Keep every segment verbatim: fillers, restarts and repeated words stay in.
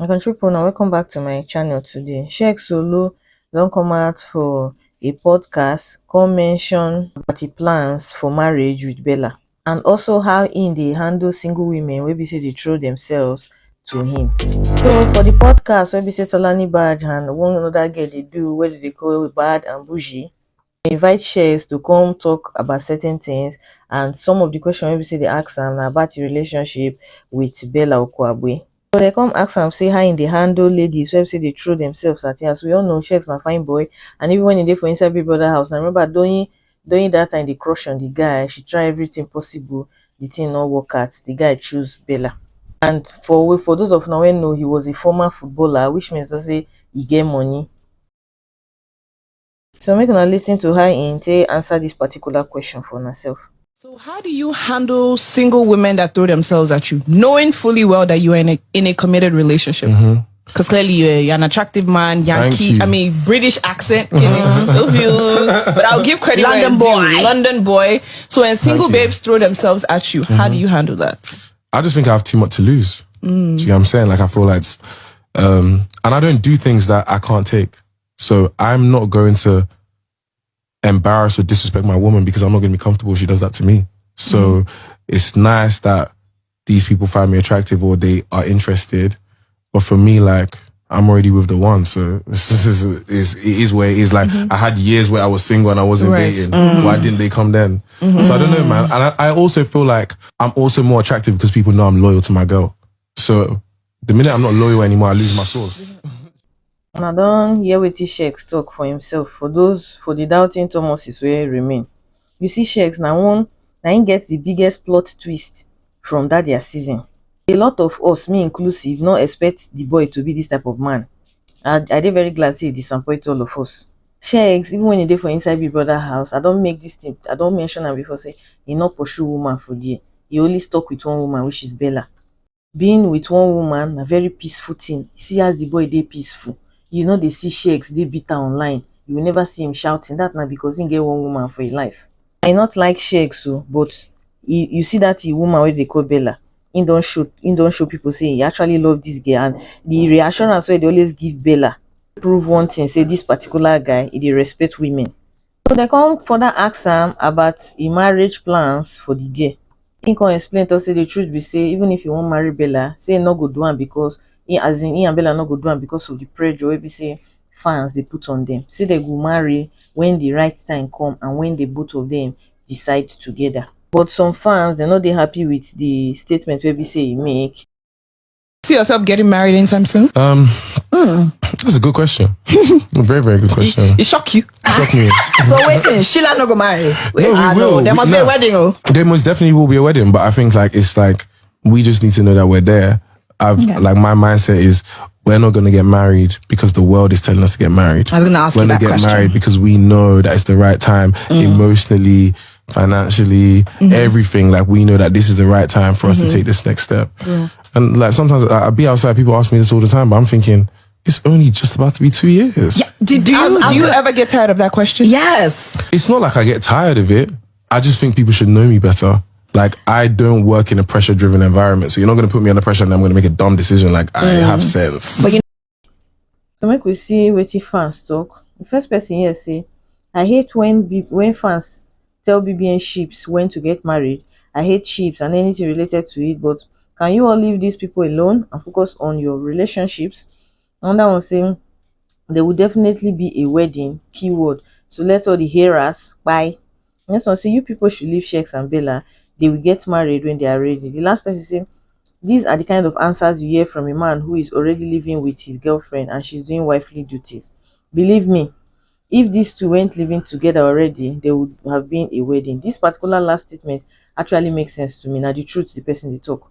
My country people, now welcome back to my channel today. Sheikh Solo don come out for a podcast, come mention about him plans for marriage with Bella, and also how he dey handle single women wey be say dey throw themselves to him. So for the podcast wey be say Tolani Bad and one another girl dey do, wey dey call Bad and Bougie, invite Sheikh to come talk about certain things, and some of the question wey be say dey ask am na about him relationship with Bella Okoagbe. So they come ask am say how he dey handle ladies wey be say dey throw themselves at him. As we all know, Sheikh na fine boy, and even when he dey for inside Big Brother house, na remember during during that time dey crush on the guy, she try everything possible, the thing no work out, the guy choose Bella. And for we for those of una wey know, he was a former footballer, which means to say he get money. So make una listen to how he take answer this particular question for himself. So how do you handle single women that throw themselves at you, knowing fully well that you are in a, in a committed relationship? Because clearly you're, you're an attractive man, Yankee, you. I mean, British accent, you know, love you. But I'll give credit where London it's due. boy. London boy. So when single Thank you. babes throw themselves at you, how do you handle that? I just think I have too much to lose. Do you know what I'm saying? Like, I feel like, um, and I don't do things that I can't take. So I'm not going to embarrass or disrespect my woman because I'm not going to be comfortable if she does that to me. So it's nice that these people find me attractive or they are interested. But for me, like, I'm already with the one, so this is, is it is where it is. Like, I had years where I was single and I wasn't Right. dating. Why didn't they come then? So I don't know, man. And I, I also feel like I'm also more attractive because people know I'm loyal to my girl. So the minute I'm not loyal anymore, I lose my source. Una don hear wetin Sheikh talk for himself. For those, for the doubting Thomases wey remain, you see, Sheikh na one, na him get the biggest plot twist from that their season. A lot of us, me inclusive, no expect the boy to be this type of man. I, I dey very glad say he disappoint all of us. Sheikh, even when he dey for inside Big Brother house, I don make this thing, I don mention am before, say he no pursue woman for there. He only stuck with one woman, which is Bella. Being with one woman na very peaceful thing. See as the boy dey peaceful. You no dey see Sheikh dey bitter online. You will never see him shouting. That na because he get one woman for his life. I not like Sheikh so, but you, you see that he woman wey dey call Bella. He don show he don show people say he actually love this girl, and the reassurance wey he dey always give Bella prove one thing, say this particular guy, he dey respect women. So they come further ask am about him marriage plans for the girl. He come explain to us say the truth be say even if he wan marry Bella, say he no go do am because he, as in, he and Bella no go do am because of the pressure wey be say fans dey put on them. Say they go marry when the right time come and when the both of them decide together. But some fans, they no dey happy with the statement wey be say he make. See yourself getting married anytime soon? Um, that's a good question. A very, very good question. It shock you? Shock me. So waiting, Sheila no go marry. Wait, No, we ah, no, will. there We- must be a no. Wedding, oh. There most definitely will be a wedding, but I think, like, it's like we just need to know that we're there. I've Yeah. Like, my mindset is we're not gonna get married because the world is telling us to get married. I was gonna ask We're you gonna that get question. married because we know that it's the right time, Mm. emotionally, financially, Mm-hmm. everything. Like, we know that this is the right time for us to take this next step. And, like, sometimes I, I be outside, people ask me this all the time, but I'm thinking it's only just about to be two years. Did do you? Do you ever get tired of that question? Yes. It's not like I get tired of it. I just think people should know me better. Like, I don't work in a pressure-driven environment, so you're not gonna put me under pressure and I'm gonna make a dumb decision. Like, I have sense. But you So make we see wetin fans talk. The first person here say, I hate when B- when fans tell B B N ships when to get married. I hate ships and anything related to it, but can you all leave these people alone and focus on your relationships? Another one say, there will definitely be a wedding, keyword. So let all the haters bye. Next one say, you people should leave Sheikh and Bella. They will get married when they are ready. The last person say, these are the kind of answers you hear from a man who is already living with his girlfriend and she's doing wifely duties. Believe me, if these two weren't living together already, there would have been a wedding. This particular last statement actually makes sense to me. Now the truth, the person they talk.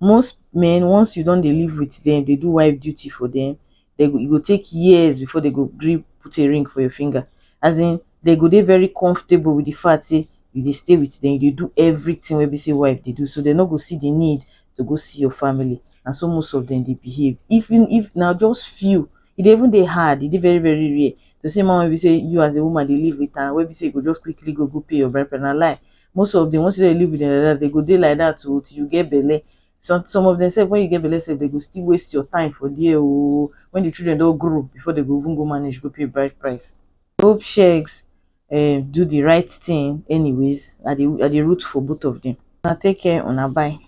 Most men, once you don't they live with them, they do wife duty for them. They go, it go take years before they go gree put a ring for your finger. As in, they go they very comfortable with the fact say you they stay with them, you do everything wey be say wife they do, so they no go see the need to go see your family. And so most of them they behave. Even if now just few, it even they hard, it dey very very rare to say man wey be say you as a woman they live with, and wey be say you go just quickly go go pay your bride price. Na lie. Most of them, once they live with them like that, they go dey like that till you get belle. Some some of dem sef, when you get belle sef, dem go still waste your time for there o. When the children don grow before dem go even go manage go pay bride price. Hope Shegs um do the right thing anyways. I dey I dey root for both of them. Una take care, una bye.